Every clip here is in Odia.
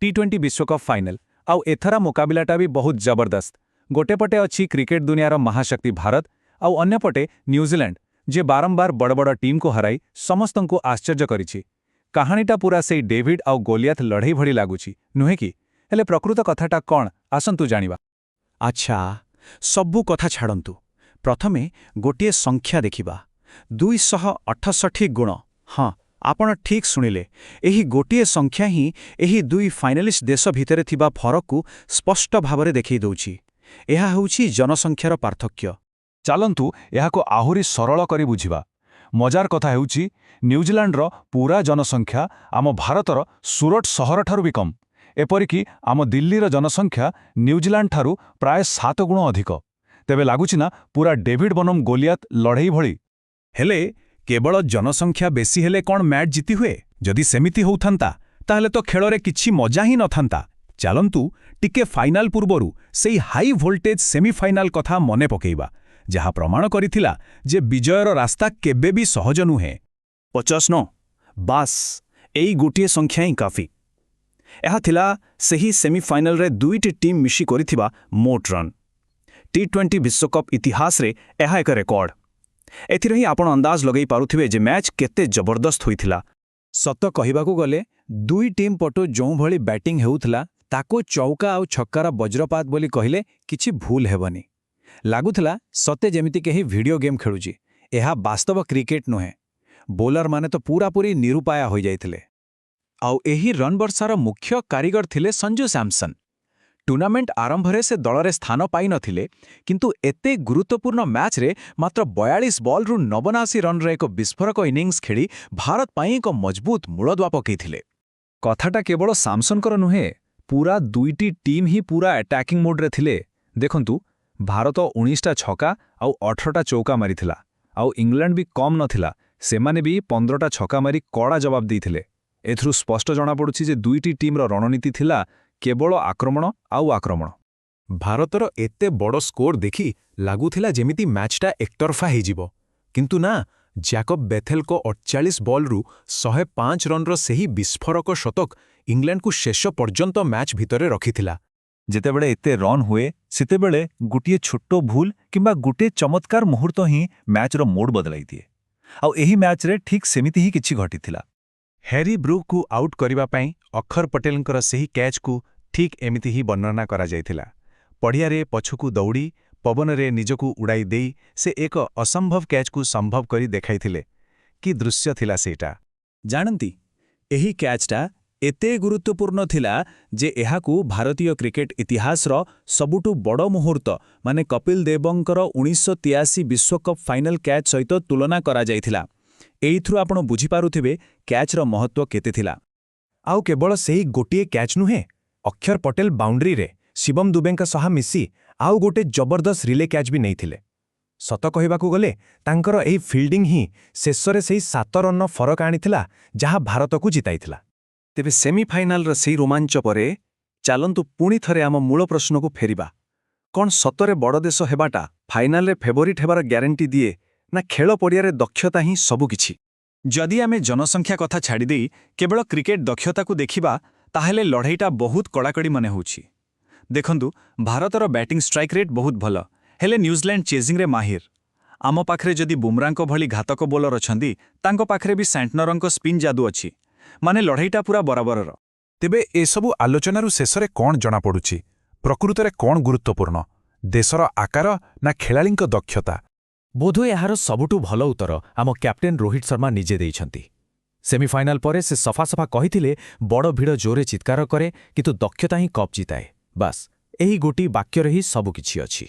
ଟି-20 ବିଶ୍ୱକପ୍ ଫାଇନାଲ। ଆଉ ଏଥର ମୁକାବିଲାଟା ବି ବହୁତ ଜବରଦସ୍ତ। ଗୋଟେ ପଟେ ଅଛି କ୍ରିକେଟ ଦୁନିଆର ମହାଶକ୍ତି ଭାରତ, ଆଉ ଅନ୍ୟପଟେ ନ୍ୟୁଜିଲାଣ୍ଡ, ଯେ ବାରମ୍ବାର ବଡ଼ ବଡ଼ ଟିମ୍କୁ ହରାଇ ସମସ୍ତଙ୍କୁ ଆଶ୍ଚର୍ଯ୍ୟ କରିଛି। କାହାଣୀଟା ପୁରା ସେଇ ଡେଭିଡ୍ ଆଉ ଗୋଲିଆଥ ଲଢ଼େଇ ଭଳି ଲାଗୁଛି, ନୁହେଁ କି? ହେଲେ ପ୍ରକୃତ କଥାଟା କ'ଣ, ଆସନ୍ତୁ ଜାଣିବା। ଆଚ୍ଛା, ସବୁ କଥା ଛାଡ଼ନ୍ତୁ। ପ୍ରଥମେ ଗୋଟିଏ ସଂଖ୍ୟା ଦେଖିବା, 268 ଗୁଣ। ହଁ, ଆପଣ ଠିକ୍ ଶୁଣିଲେ। ଏହି ଗୋଟିଏ ସଂଖ୍ୟା ହିଁ ଏହି ଦୁଇ ଫାଇନାଲିଷ୍ଟ ଦେଶ ଭିତରେ ଥିବା ଫରକକୁ ସ୍ପଷ୍ଟ ଭାବରେ ଦେଖାଇ ଦେଉଛି। ଏହା ହେଉଛି ଜନସଂଖ୍ୟାର ପାର୍ଥକ୍ୟ। ଚାଲନ୍ତୁ, ଏହାକୁ ଆହୁରି ସରଳ କରି ବୁଝିବା। ମଜାର କଥା ହେଉଛି, ନ୍ୟୁଜିଲାଣ୍ଡର ପୁରା ଜନସଂଖ୍ୟା ଆମ ଭାରତର ସୁରଟ ସହରଠାରୁ ବି କମ୍। ଏପରିକି ଆମ ଦିଲ୍ଲୀର ଜନସଂଖ୍ୟା ନ୍ୟୁଜିଲାଣ୍ଡଠାରୁ ପ୍ରାୟ 7 ଗୁଣ ଅଧିକ। ତେବେ ଲାଗୁଛି ନା ପୁରା ଡେଭିଡ୍ ବନମ ଗୋଲିଆତ ଲଢ଼େଇ ଭଳି? ହେଲେ କେବଳ ଜନସଂଖ୍ୟା ବେଶୀ ହେଲେ କ'ଣ ମ୍ୟାଚ୍ ଜିତି ହୁଏ? ଯଦି ସେମିତି ହେଉଥାନ୍ତା, ତାହେଲେ ତ ଖେଳରେ କିଛି ମଜା ହିଁ ନଥାନ୍ତା। ଚାଲନ୍ତୁ, ଟିକେ ଫାଇନାଲ ପୂର୍ବରୁ ସେଇ ହାଇ ଭୋଲ୍ଟେଜ୍ ସେମିଫାଇନାଲ କଥା ମନେ ପକେଇବା, ଯାହା ପ୍ରମାଣ କରିଥିଲା ଯେ ବିଜୟର ରାସ୍ତା କେବେ ବି ସହଜ ନୁହେଁ। 59, ବାସ୍, ଏଇ ଗୋଟିଏ ସଂଖ୍ୟା ହିଁ କାଫି। ଏହା ଥିଲା ସେହି ସେମିଫାଇନାଲରେ ଦୁଇଟି ଟିମ୍ ମିଶି କରିଥିବା ମୋଟ ରନ୍। ଟି-20 ବିଶ୍ୱକପ୍ ଇତିହାସରେ ଏହା ଏକ ରେକର୍ଡ। ଏଥିରେ ହିଁ ଆପଣ ଅନ୍ଦାଜ ଲଗାଇ ପାରୁଥିବେ ଯେ ମ୍ୟାଚ୍ କେତେ ଜବରଦସ୍ତ ହୋଇଥିଲା। ସତ କହିବାକୁ ଗଲେ, ଦୁଇ ଟିମ୍ ପଟୁ ଯେଉଁଭଳି ବ୍ୟାଟିଂ ହେଉଥିଲା, ତାକୁ ଚୌକା ଆଉ ଛକ୍କାର ବଜ୍ରପାତ ବୋଲି କହିଲେ କିଛି ଭୁଲ ହେବନି। ଲାଗୁଥିଲା ସତେ ଯେମିତି କେହି ଭିଡ଼ିଓ ଗେମ୍ ଖେଳୁଛି, ଏହା ବାସ୍ତବ କ୍ରିକେଟ ନୁହେଁ। ବୋଲରମାନେ ତ ପୂରାପୂରି ନିରୁପାୟ ହୋଇଯାଇଥିଲେ। ଆଉ ଏହି ରନ୍ ବର୍ଷାର ମୁଖ୍ୟ କାରିଗର ଥିଲେ ସଞ୍ଜୁ ସାମସନ୍। ଟୁର୍ଣ୍ଣାମେଣ୍ଟ ଆରମ୍ଭରେ ସେ ଦଳରେ ସ୍ଥାନ ପାଇନଥିଲେ, କିନ୍ତୁ ଏତେ ଗୁରୁତ୍ୱପୂର୍ଣ୍ଣ ମ୍ୟାଚ୍ରେ ମାତ୍ର 42 ବଲ୍ରୁ 89 ରନ୍ର ଏକ ବିସ୍ଫୋରକ ଇନିଂସ ଖେଳି ଭାରତ ପାଇଁ ଏକ ମଜବୁତ ମୂଳଦୁଆ ପକାଇଥିଲେ। କଥାଟା କେବଳ ସାମସନଙ୍କର ନୁହେଁ, ପୁରା ଦୁଇଟି ଟିମ୍ ହିଁ ପୁରା ଆଟାକିଂ ମୋଡ୍ରେ ଥିଲେ। ଦେଖନ୍ତୁ, ଭାରତ 19ଟା ଛକା ଆଉ 18ଟା ଚୌକା ମାରିଥିଲା। ଆଉ ଇଂଲଣ୍ଡ ବି କମ୍ ନଥିଲା, ସେମାନେ ବି 15ଟା ଛକା ମାରି କଡ଼ା ଜବାବ ଦେଇଥିଲେ। ଏଥିରୁ ସ୍ପଷ୍ଟ ଜଣାପଡ଼ୁଛି ଯେ ଦୁଇଟି ଟିମ୍ର ରଣନୀତି ଥିଲା କେବଳ ଆକ୍ରମଣ ଆଉ ଆକ୍ରମଣ। ଭାରତର ଏତେ ବଡ଼ ସ୍କୋର ଦେଖି ଲାଗୁଥିଲା ଯେମିତି ମ୍ୟାଚ୍ଟା ଏକତରଫା ହେଇଯିବ। କିନ୍ତୁ ନା, ଜ୍ୟାକବ ବେଥେଲଙ୍କ 48 ବଲ୍ରୁ 105 ରନ୍ର ସେହି ବିସ୍ଫୋରକ ଶତକ ଇଂଲଣ୍ଡକୁ ଶେଷ ପର୍ଯ୍ୟନ୍ତ ମ୍ୟାଚ୍ ଭିତରେ ରଖିଥିଲା। ଯେତେବେଳେ ଏତେ ରନ୍ ହୁଏ, ସେତେବେଳେ ଗୋଟିଏ ଛୋଟ ଭୁଲ କିମ୍ବା ଗୋଟିଏ ଚମତ୍କାର ମୁହୂର୍ତ୍ତ ହିଁ ମ୍ୟାଚ୍ର ମୋଡ଼ ବଦଳାଇ ଦିଏ। ଆଉ ଏହି ମ୍ୟାଚ୍ରେ ଠିକ୍ ସେମିତି ହିଁ କିଛି ଘଟିଥିଲା। ହ୍ୟାରି ବ୍ରୁକ୍କୁ ଆଉଟ୍ କରିବା ପାଇଁ ଅକ୍ଷର ପଟେଲଙ୍କର ସେହି କ୍ୟାଚ୍କୁ ଠିକ୍ ଏମିତି ହିଁ ବର୍ଣ୍ଣନା କରାଯାଇଥିଲା। ପଡ଼ିଆରେ ପଛକୁ ଦୌଡ଼ି, ପବନରେ ନିଜକୁ ଉଡ଼ାଇ ଦେଇ ସେ ଏକ ଅସମ୍ଭବ କ୍ୟାଚ୍କୁ ସମ୍ଭବ କରି ଦେଖାଇଥିଲେ। କି ଦୃଶ୍ୟ ଥିଲା ସେଇଟା! ଜାଣନ୍ତି, ଏହି କ୍ୟାଚ୍ଟା ଏତେ ଗୁରୁତ୍ୱପୂର୍ଣ୍ଣ ଥିଲା ଯେ ଏହାକୁ ଭାରତୀୟ କ୍ରିକେଟ ଇତିହାସର ସବୁଠୁ ବଡ଼ ମୁହୂର୍ତ୍ତ, ମାନେ କପିଲ ଦେବଙ୍କର 1983 ବିଶ୍ୱକପ୍ ଫାଇନାଲ କ୍ୟାଚ୍ ସହିତ ତୁଳନା କରାଯାଇଥିଲା। ଏଇଥିରୁ ଆପଣ ବୁଝିପାରୁଥିବେ କ୍ୟାଚ୍ର ମହତ୍ତ୍ୱ କେତେ ଥିଲା। ଆଉ କେବଳ ସେହି ଗୋଟିଏ କ୍ୟାଚ୍ ନୁହେଁ, ଅକ୍ଷର ପଟେଲ ବାଉଣ୍ଡ୍ରିରେ ଶିବମ ଦୁବେଙ୍କ ସହ ମିଶି ଆଉ ଗୋଟେ ଜବରଦସ୍ତ ରିଲେ କ୍ୟାଚ୍ ବି ନେଇଥିଲେ। ସତ କହିବାକୁ ଗଲେ, ତାଙ୍କର ଏହି ଫିଲ୍ଡିଂ ହିଁ ଶେଷରେ ସେହି 7 ରନ୍ର ଫରକ ଆଣିଥିଲା, ଯାହା ଭାରତକୁ ଜିତାଇଥିଲା। ତେବେ ସେମିଫାଇନାଲର ସେଇ ରୋମାଞ୍ଚ ପରେ ଚାଲନ୍ତୁ ପୁଣି ଥରେ ଆମ ମୂଳ ପ୍ରଶ୍ନକୁ ଫେରିବା। କ'ଣ ସତରେ ବଡ଼ ଦେଶ ହେବାଟା ଫାଇନାଲରେ ଫେଭରିଟ୍ ହେବାର ଗ୍ୟାରେଣ୍ଟି ଦିଏ, ନା ଖେଳ ପଡ଼ିଆରେ ଦକ୍ଷତା ହିଁ ସବୁକିଛି? ଯଦି ଆମେ ଜନସଂଖ୍ୟା କଥା ଛାଡ଼ିଦେଇ କେବଳ କ୍ରିକେଟ ଦକ୍ଷତାକୁ ଦେଖିବା, ତାହେଲେ ଲଢ଼େଇଟା ବହୁତ କଡ଼ାକଡ଼ି ମନେ ହେଉଛି। ଦେଖନ୍ତୁ, ଭାରତର ବ୍ୟାଟିଂ ଷ୍ଟ୍ରାଇକ୍ ରେଟ୍ ବହୁତ ଭଲ, ହେଲେ ନ୍ୟୁଜିଲାଣ୍ଡ ଚେଜିଂରେ ମାହିର। ଆମ ପାଖରେ ଯଦି ବୁମରାଙ୍କ ଭଳି ଘାତକ ବୋଲର ଅଛନ୍ତି, ତାଙ୍କ ପାଖରେ ବି ସାଣ୍ଟନରଙ୍କ ସ୍ପିନ୍ ଯାଦୁ ଅଛି। ମାନେ ଲଢ଼େଇଟା ପୁରା ବରାବରର। ତେବେ ଏସବୁ ଆଲୋଚନାରୁ ଶେଷରେ କ'ଣ ଜଣାପଡ଼ୁଛି? ପ୍ରକୃତରେ କ'ଣ ଗୁରୁତ୍ୱପୂର୍ଣ୍ଣ, ଦେଶର ଆକାର ନା ଖେଳାଳିଙ୍କ ଦକ୍ଷତା? ବୋଧହୁଏ ଏହାର ସବୁଠୁ ଭଲ ଉତ୍ତର ଆମ କ୍ୟାପ୍ଟେନ୍ ରୋହିତ ଶର୍ମା ନିଜେ ଦେଇଛନ୍ତି। ସେମିଫାଇନାଲ ପରେ ସେ ସଫା ସଫା କହିଥିଲେ, "ବଡ଼ ଭିଡ଼ ଜୋରେ ଚିତ୍କାର କରେ, କିନ୍ତୁ ଦକ୍ଷତା ହିଁ କପ୍ ଜିତାଏ।" ବାସ୍, ଏହି ଗୋଟିଏ ବାକ୍ୟରେ ହିଁ ସବୁକିଛି ଅଛି।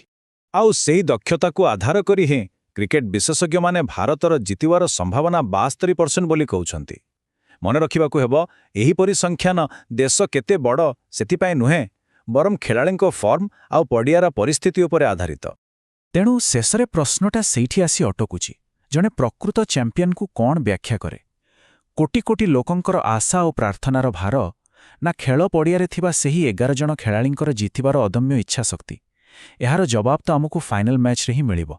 ଆଉ ସେଇ ଦକ୍ଷତାକୁ ଆଧାର କରି ହିଁ କ୍ରିକେଟ ବିଶେଷଜ୍ଞମାନେ ଭାରତର ଜିତିବାର ସମ୍ଭାବନା 72% ବୋଲି କହୁଛନ୍ତି। ମନେ ରଖିବାକୁ ହେବ, ଏହି ପରିସଂଖ୍ୟାନ ଦେଶ କେତେ ବଡ଼ ସେଥିପାଇଁ ନୁହେଁ, ବରଂ ଖେଳାଳିଙ୍କ ଫର୍ମ ଆଉ ପଡ଼ିଆର ପରିସ୍ଥିତି ଉପରେ ଆଧାରିତ। ତେଣୁ ଶେଷରେ ପ୍ରଶ୍ନଟା ସେଇଠି ଆସି ଅଟକୁଛି, ଜଣେ ପ୍ରକୃତ ଚାମ୍ପିୟନକୁ କ'ଣ ବ୍ୟାଖ୍ୟା କରେ? କୋଟି କୋଟି ଲୋକଙ୍କର ଆଶା ଓ ପ୍ରାର୍ଥନାର ଭାର, ନା ଖେଳ ପଡ଼ିଆରେ ଥିବା ସେହି 11 ଜଣ ଖେଳାଳିଙ୍କର ଜିତିବାର ଅଦମ୍ୟ ଇଚ୍ଛାଶକ୍ତି? ଏହାର ଜବାବ ତ ଆମକୁ ଫାଇନାଲ ମ୍ୟାଚ୍ରେ ହିଁ ମିଳିବ।